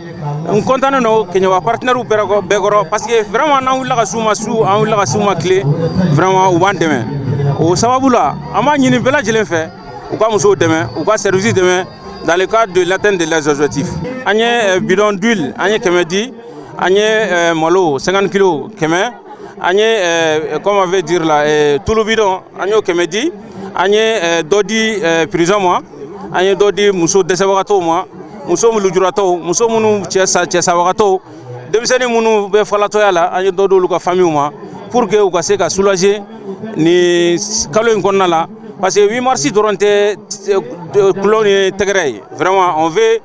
N content don Kɛɲɛba partenaire bɛɛ kɔrɔ, parce que vraiment n'an wulila ka s'u ma su, an wulila ka s'u ma tile, vraiment u b'an dɛmɛ. O sababu la, an b'a ɲini bɛɛ lajɛlen fɛ, u ka musow dɛmɛ, u ka service dɛmɛ dans le cadre de l'atteinte de leurs objectifs. An ye bidon d'huile, an ye 100 di, an ye malo 50 kilos 100, an ye, comme on veut dire là, tulu bidon, an y'o 100 di, an ye dɔ di prison ma, an ye dɔ di muso dɛsɛbagatɔw ma, muso lujuratɔw, muso minnu cɛsabagatɔw, denmisɛnnin minnu bɛ falatɔya la, an ye dɔ di olu ka famille ma pour que u ka se ka soulager ni kalo in kɔnɔna la, parce que 8 mars dɔrɔn tɛ tulon ni tɛgɛrɛ ye. Vraiment, on veut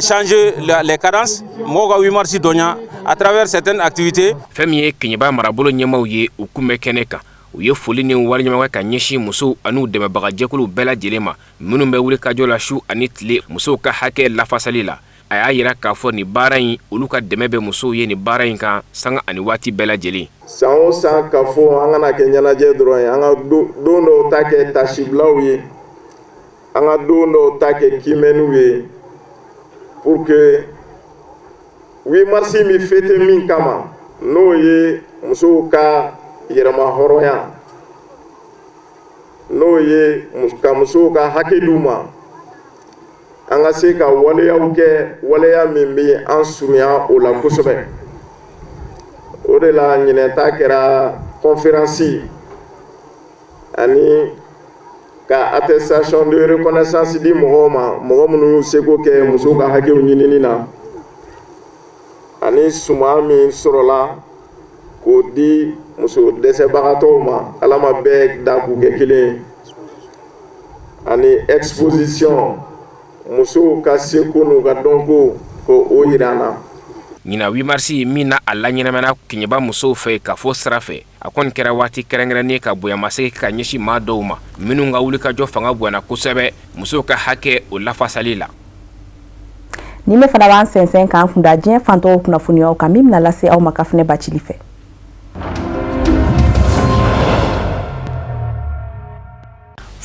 changer les cadences, mɔgɔw ka 8 mars dɔnya à travers certaines activités. Fɛn min ye Kɛɲɛba marabolo ɲɛmaaw ye, u kun bɛ kɛnɛ kan. U ye foli ni waleɲuman ka ɲɛsin musow an'u dɛmɛbagajɛkuluw bɛɛ lajɛlen ma, minnu bɛ wuli kajɔ la su ani tile musow ka hakɛ lafasali la. A y'a yira k'a fɔ nin baara in, olu ka dɛmɛ bɛ musow ye nin baara in kan sanga ani waati bɛɛ lajɛlen. San o san, ka fɔ an kana kɛ ɲɛnajɛ dɔrɔn ye, an ka don dɔw ta kɛ tasibilaw ye, an ka don dɔw ta kɛ kimɛniw ye, pour que 8 mars bɛ fêter min kama, n'o ye musow ka yɛrɛma hɔrɔnya, n'o ye ka musow ka hakɛ d'u ma, an ka se ka waleyaw kɛ, waleya min bɛ an surunya o la kosɛbɛ. O de la ɲinɛ ta kɛra conférence ani ka attestation de reconnaissance di mɔgɔw ma, mɔgɔ minnu y'u seko kɛ musow ka hakɛw ɲinini na, ani suman min sɔrɔla k'o di muso dɛsɛbagatɔw ma, Ala ma bɛɛ da k'u kɛ kelen ye, ani exposition musow ka seko n'u ka dɔnko, ko o yira an na. Ɲinan 8 mars min na a laɲɛnamana Kɛɲɛba musow fɛ ka fɔ sira fɛ, a kɔni kɛra waati kɛrɛnkɛrɛnnen ka bonyamasegin ka ɲɛsin maa dɔw ma minnu ka wulikajɔ fanga bonyana kosɛbɛ musow ka hakɛ o lafasali la. Ni ne fana b'an sɛnsɛn k'an kunda diɲɛ fantɔw kunnafoniyaw kan, min bɛna lase aw ma Kafunɛ Bacili fɛ.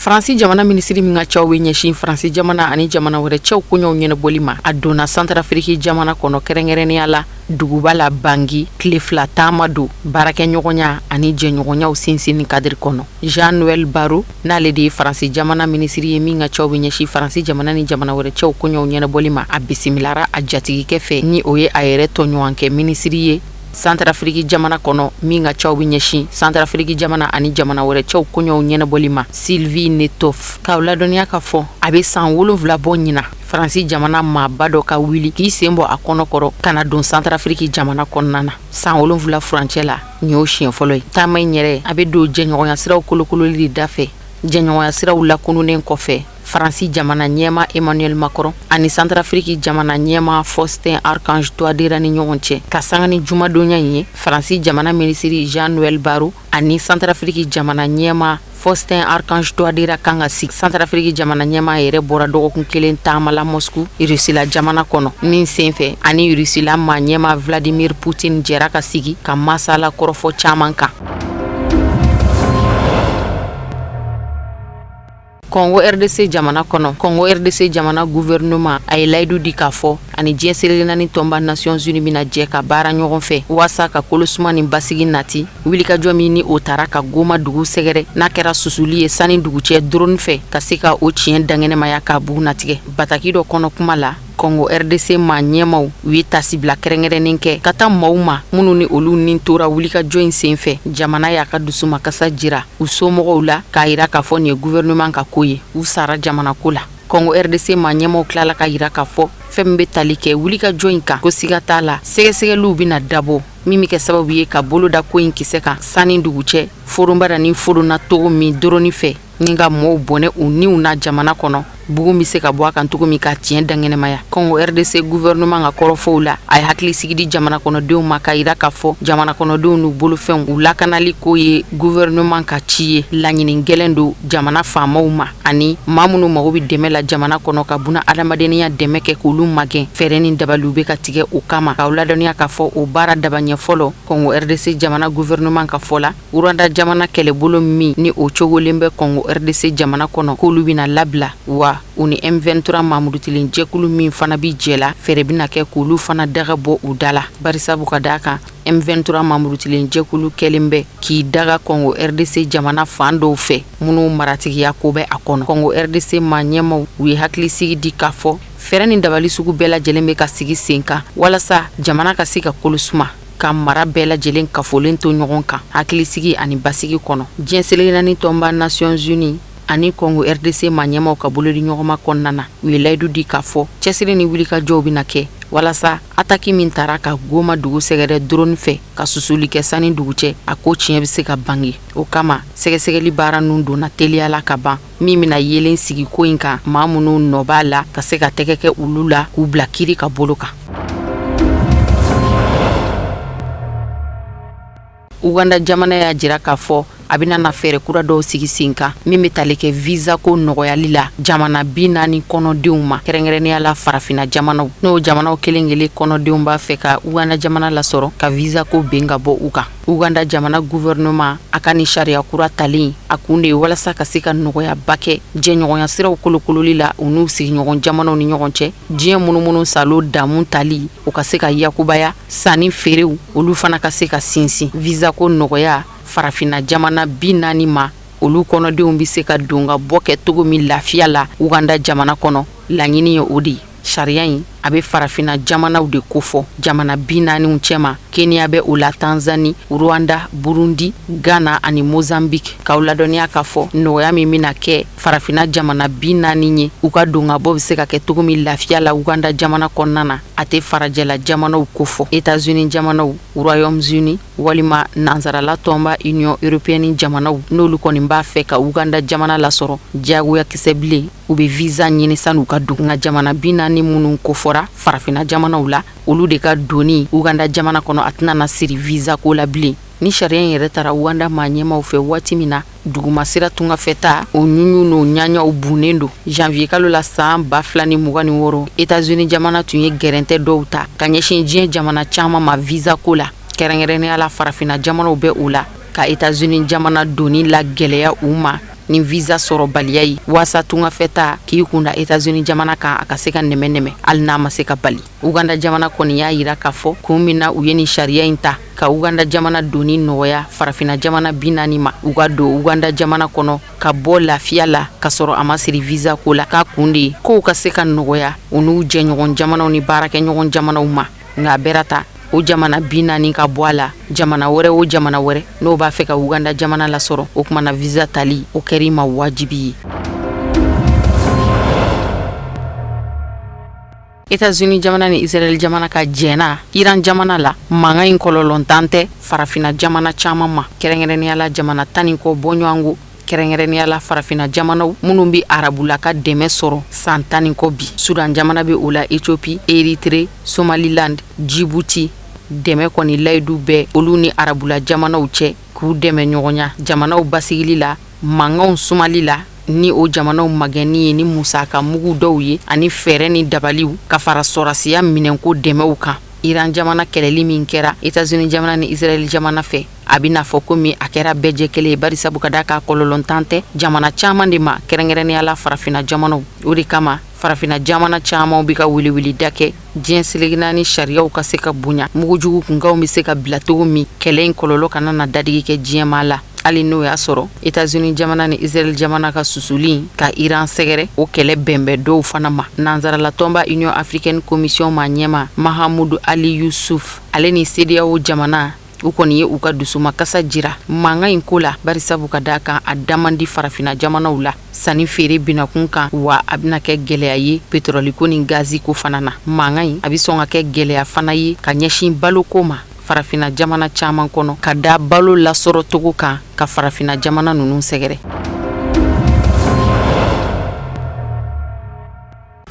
Faransi jamana minisiri min ka cɛw bɛ ɲɛsin Faransi jamana ani jamana wɛrɛ cɛw koɲɛw ɲɛnabɔli ma, a donna Santarafiriki jamana kɔnɔ, kɛrɛnkɛrɛnnenya la duguba la Bangi. Tile 2 taama don baarakɛɲɔgɔnya ani jɛɲɔgɔnyaw sinsinni kadiri kɔnɔ. Jean Noël Barrot, n'ale de ye Faransi jamana minisiri ye min ka cɛw bɛ ɲɛsin Faransi jamana ni jamana wɛrɛ cɛw koɲɛw ɲɛnabɔli ma, a bisimilara a jatigikɛ fɛ, ni o ye a yɛrɛ tɔɲɔgɔnkɛ minisiri ye. Santarafiriki jamana kɔnɔ min ka caw bɛ ɲɛsin Santarafiriki jamana ani jamana wɛrɛ cɛw koɲɛw ɲɛnabɔli ma, Sylvie Netof, k'aw ladɔnniya k'a fɔ a bɛ san 7 bɔ ɲinan, Faransi jamana maaba dɔ ka wuli k'i sen bɔ a kɔnɔ kɔrɔ ka na don Santarafiriki jamana kɔnɔna na. San 7 furancɛ la, nin y'o siɲɛ fɔlɔ ye. Taama in yɛrɛ, a bɛ don jɛɲɔgɔnya siraw kolokololi de da fɛ. Jɛɲɔgɔnya siraw lakununnen kɔfɛ, Faransi jamana ɲɛmaa Emmanuel Macron ani Santarafiriki jamana ɲɛmaa Faustin Archange Touadéra ni ɲɔgɔn cɛ, ka sanga ni jumadonya in ye, Faransi jamana minisiri Jean-Noël Barrot ani Santarafiriki jamana ɲɛmaa Faustin Archange Touadéra kan ka sigi. Santarafiriki jamana ɲɛmaa yɛrɛ bɔra dɔgɔkun kelen taama la Moscou, Rusila jamana kɔnɔ, min senfɛ ani Rusila maa ɲɛmaa Vladimir Poutine jɛra ka sigi ka masala kɔrɔfɔ caman kan. Congo RDC jamana kɔnɔ, Congo RDC jamana gouvernement a ye layidu di k'a fɔ ani diɲɛ seleke naani tɔnba Nations Unies bɛna jɛ ka baara ɲɔgɔn fɛ waasa ka kolosuma ni basigi nati. Wulikajɔ min ni o taara ka Goma dugu sɛgɛrɛ, n'a kɛra susuli ye sanni dugu cɛ drone fɛ, ka se ka o tiɲɛ dankɛnɛmaya k'a bugunnatigɛ. Bataki dɔ kɔnɔ kuma la, Congo RDC maa ɲɛmaw u ye tasibila kɛrɛnkɛrɛnnen kɛ ka taa maaw ma minnu ni olu ni tora wulikajɔ in senfɛ. Jamana y'a ka dusumakasa jira u somɔgɔw la k'a yira k'a fɔ nin ye gouvernement ka ko ye, u sara jamana ko la. Congo RDC maa ɲɛmaw tilala ka yira k'a fɔ fɛn min bɛ tali kɛ wulikajɔ in kan, ko siga t'a la, sɛgɛsɛgɛliw bɛna dabɔ min bɛ kɛ sababu ye ka bolo da ko in kisɛ kan sanni dugu cɛ. Foronbada ni foronna togo min drone fɛ ni ka mɔɔw bɔnɛ u niw na jamana kɔnɔ, bugun bɛ se ka bɔ a kan cogo min ka tiɲɛ dankɛnɛmaya. Congo RDC gouvernement ka kɔrɔfɔw la, a ye hakilisigi di jamana kɔnɔdenw ma k'a yira k'a fɔ jamana kɔnɔdenw n'u bolofɛnw u lakanali ko ye gouvernement ka ci ye. Laɲini gɛlɛn don jamana faamaw ma ani maa minnu mago bɛ dɛmɛ la jamana kɔnɔ ka buna adamadenya dɛmɛ kɛ k'olu magɛn. Fɛɛrɛ ni dabaliw bɛ ka tigɛ o kama. K'aw ladɔnniya k'a fɔ o baara dabaɲɛ fɔlɔ, Congo RDC jamana gouvernement ka fɔ la, Rwanda jamana kɛlɛbolo min ni o cogolen bɛ Congo RDC jamana kɔnɔ, k'olu bɛna labila, wa u ni M23 mamurutilen jɛkulu min fana bɛ jɛ la, fɛɛrɛ bɛna kɛ k'olu fana daga bɔ u da la, barisabu ka d'a kan M23 mamurutilen jɛkulu kɛlen bɛ k'i daga Congo RDC jamana fan dɔw fɛ minnu maratigiya ko bɛ a kɔnɔ. Congo RDC maa ɲɛmaw u ye hakilisigi di k'a fɔ fɛɛrɛ ni dabali sugu bɛɛ lajɛlen bɛ ka sigi sen kan walasa jamana ka se ka kolosuma, ka mara bɛɛ lajɛlen kafolen to ɲɔgɔn kan hakilisigi ani basigi kɔnɔ. Diɲɛ seleke naani tɔnba Nations Unies ani Congo RDC maa ɲɛmaw ka bolodi ɲɔgɔnma kɔnɔna na, u ye layidu di k'a fɔ cɛsiri ni wulikajɔw bɛna kɛ walasa ataki min taara ka Goma dugu sɛgɛrɛ drone fɛ ka susuli kɛ sanni dugu cɛ, a ko tiɲɛ bɛ se ka bange. O kama sɛgɛsɛgɛli baara ninnu donna teliya la ka ban, min bɛna yeelen sigi ko in kan, maa minnu nɔ b'a la ka se ka tɛgɛ kɛ olu la k'u bila kiri ka bolo kan. Uganda jamana y'a jira k'a fɔ a bɛna na fɛɛrɛ kura dɔw sigi sen kan min bɛ tali kɛ visa ko nɔgɔyali la jamana 40 kɔnɔdenw ma, kɛrɛnkɛrɛnnenya la farafinna jamanaw, n'o jamanaw kelen kelen kɔnɔdenw b'a fɛ ka Uganda jamana lasɔrɔ ka visa ko bin ka bɔ u kan. Uganda jamana gouvernement a ka nin sariya kura talen a kun de ye walasa ka se ka nɔgɔyaba kɛ jɛɲɔgɔnya siraw kolokololi la u n'u sigiɲɔgɔn jamanaw ni ɲɔgɔn cɛ, diɲɛ munumunu salo damu tali o ka se ka yakubaya, sanni feerew olu fana ka se ka sinsin, visa ko nɔgɔya farafinna jamana 40 ma, olu kɔnɔdenw bɛ se ka don ka bɔ kɛ cogo min lafiya la Uganda jamana kɔnɔ. Laɲini ye o de ye. Sariya in a bɛ farafinna jamanaw de kofɔ jamana 40 cɛma. Kenya bɛ o la, Tanzanie, Rwanda, Burundi, Ghana ani Mozambique. K'aw ladɔnniya k'a fɔ nɔgɔya min bɛna kɛ farafinna jamana 40 ye, u ka don ka bɔ bɛ se ka kɛ cogo min lafiya la Uganda jamana kɔnɔna na, a tɛ farajɛla jamanaw kofɔ, États-Unis jamanaw, Royaume-Uni walima nansarala tɔnba Union européenne jamanaw, n'olu kɔni b'a fɛ ka Uganda jamana lasɔrɔ diyagoya kisɛ bilen, u bɛ visa ɲini sani u ka don. Nka jamana 40 minnu kofɔra farafinna jamanaw la, olu de ka donni Uganda jamana kɔnɔ a tɛna na siri visa ko la bilen. Ni sariya in yɛrɛ tara Uganda maa ɲɛmaw fɛ waati min na, dugumasira tungafɛta o ɲuɲu n'o ɲaɲaw bunnen don. Janvier kalo la san 2026, États-Unis jamana tun ye gɛrɛntɛ dɔw ta ka ɲɛsin diɲɛ jamana caman ma visa ko la, kɛrɛnkɛrɛnnenya la farafinna jamanaw bɛ o la, ka États-Unis jamana donni lagɛlɛya u ma ni visa sɔrɔbaliya ye, waasa tungafɛta k'i kunda États-Unis jamana kan a ka se ka nɛmɛ nɛmɛ hali n'a ma se ka bali. Uganda jamana kɔni y'a yira k'a fɔ kun min na u ye nin sariya in ta ka Uganda jamana donni nɔgɔya farafinna jamana 40 ma, u ka don Uganda jamana kɔnɔ ka bɔ lafiya la ka sɔrɔ a ma siri visa ko la, k'a kun de ye kow ka se ka nɔgɔya u n'u jɛɲɔgɔn jamanaw ni baarakɛɲɔgɔn jamanaw ma. Nka a bɛɛ ta O jamana 40 ka bɔ a la, jamana wɛrɛ o jamana wɛrɛ n'o b'a fɛ ka Uganda jamana lasɔrɔ, o kumana visa tali o kɛra i ma wajibi ye. États-Unis jamana ni Israël jamana ka jɛnna Iran jamana la, mankan in kɔlɔlɔntan tɛ farafina jamana caman ma, kɛrɛnkɛrɛnnenya la jamana 10 ni kɔ bɔɲɔgɔnko, kɛrɛnkɛrɛnnenya la farafina jamanaw minnu bɛ arabula ka dɛmɛ sɔrɔ san 10 ni kɔ bi. Sudan jamana bɛ o la, Ethiopie, Érythrée, Somaliland, Djibouti. Dɛmɛ kɔni layidu bɛ olu ni arabula jamanaw cɛ k'u dɛmɛ ɲɔgɔnya jamanaw basigili la, mankanw sumali la, ni o jamanaw magɛnni ye ni musaka mugu dɔw ye ani fɛɛrɛ ni dabaliw ka fara sɔrɔsiya minɛnko dɛmɛw kan. Iran jamana kɛlɛli min kɛra États-Unis jamana ni Israël jamana fɛ, a bɛna fɔ komi a kɛra bɛɛjɛ kɛlɛ ye, bari sabu ka d'a kan kɔlɔlɔntan tɛ jamana caman de ma, kɛrɛnkɛrɛnnenya la farafina jamanaw. O de kama farafina jamana caman bɛ ka weleweleda kɛ diɲɛ seleke naani sariyaw ka se ka bonya, mugujugu kunkanw bɛ se ka bila cogo min, kɛlɛ in kɔlɔlɔ kana na dadigi kɛ diɲɛmaa la. Hali n'o y'a sɔrɔ États-Unis jamana ni Israël jamana ka susuli ka Iran sɛgɛrɛ, o kɛlɛ bɛnbɛn dɔw fana ma. Nansarala tɔnba Union africaine commission maa ɲɛmaa Mahamudu Ali Yusuf, ale ni CEDEAO jamana, u kɔni ye u ka dusumakasa jira mankan in ko la, bari sabu ka d'a kan a da man di farafina jamanaw la sanni feere binakun kan, wa a bɛna kɛ gɛlɛya ye petrɔliko ni gaziko fana na. Mankan in a bɛ sɔn ka kɛ gɛlɛya fana ye ka ɲɛsin baloko ma farafina jamana caman kɔnɔ, ka da balo lasɔrɔcogo kan ka farafina jamana ninnu sɛgɛrɛ.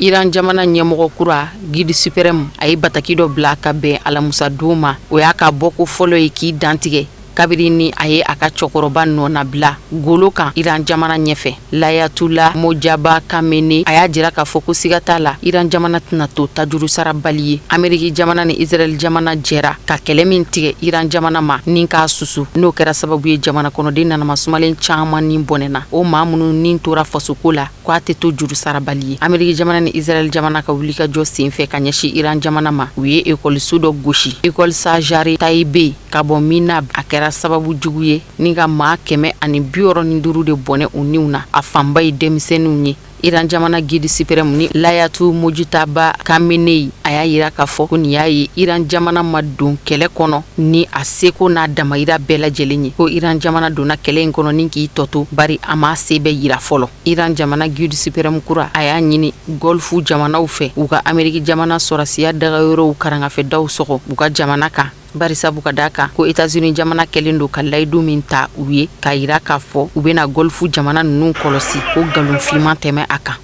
Iran jamana ɲɛmɔgɔ kura guide suprême, a ye bataki dɔ bila ka bɛn alamusadon ma. O y'a ka bɔko fɔlɔ ye k'i dantigɛ kabiri ni a ye a ka cɛkɔrɔba nɔnabila golo kan Iran jamana ɲɛfɛ. Layatula Mojaba Kamene, a y'a jira k'a fɔ ko siga t'a la, Iran jamana tɛna to tajuru sarabali ye. Ameriki jamana ni Israɛl jamana jɛra ka kɛlɛ min tigɛ Iran jamana ma ni k'a susu, n'o kɛra sababu ye jamana kɔnɔden nanama sumalen caman ni bɔnɛna. O maa minnu ni tora fasoko la, ko a tɛ to juru sarabali ye. Ameriki jamana ni Israɛl jamana ka wulikajɔ senfɛ ka ɲɛsin Iran jamana ma, u ye ekɔliso dɔ gosi, ekɔli Sajare Tayibe ka bɔ Minab. A kɛra sababu jugu ye ni ka maa 165 de bɔnɛ u niw na, a fanba ye denmisɛnninw ye. Iran jamana guide suprême ni Layatu Mojtaba Khamenei, a y'a jira k'a fɔ ko nin y'a ye Iran jamana ma don kɛlɛ kɔnɔ ni a seko n'a damayira bɛɛ lajɛlen ye, ko Iran jamana donna kɛlɛ in kɔnɔ ni k'i tɔ to, bari a m'a se bɛɛ yira fɔlɔ. Iran jamana guide suprême kura, a y'a ɲini Golfe jamanaw fɛ u ka Ameriki jamana sɔrɔsiya dagayɔrɔw karangafɛdaw sɔgɔ u ka jamana kan, bari sabu ka d'a kan ko États-Unis jamana kɛlen don ka layidu min ta u ye k'a yira k'a fɔ u bɛna Golfe jamana ninnu kɔlɔsi, ko nkalonfin ma tɛmɛ a kan.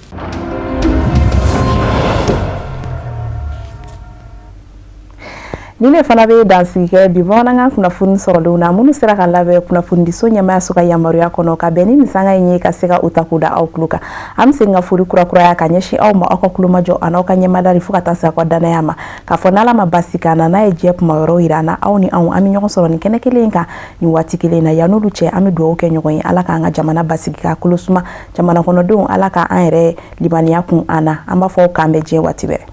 Nin de fana bɛ dansigi kɛ bi bamanankan kunnafoni sɔrɔlenw na, minnu sera ka labɛn kunnafonidiso ɲɛmaayaso ka yamaruya kɔnɔ ka bɛn ni nin sanga in ye ka se ka u ta k'u da aw tulo kan. An bɛ segin ka foli kurakuraya ka ɲɛsin aw ma, aw ka tulomajɔ an'aw ka ɲɛmadali fo ka taa se aw ka danaya ma, k'a fɔ n'Ala ma basi k'an na, n'a ye diɲɛ kuma wɛrɛw yira an na, aw ni anw an bɛ ɲɔgɔn sɔrɔ nin kɛnɛ kelen in kan nin waati kelen in na. Yan'olu cɛ, an bɛ dugawu kɛ ɲɔgɔn ye, Ala k'an ka jamana basigi k'a kolo suma, jamana kɔnɔdenw Ala k'an yɛrɛ limaniya kun an na. An b'a fɔ k'an bɛ diɲɛ waati wɛrɛ.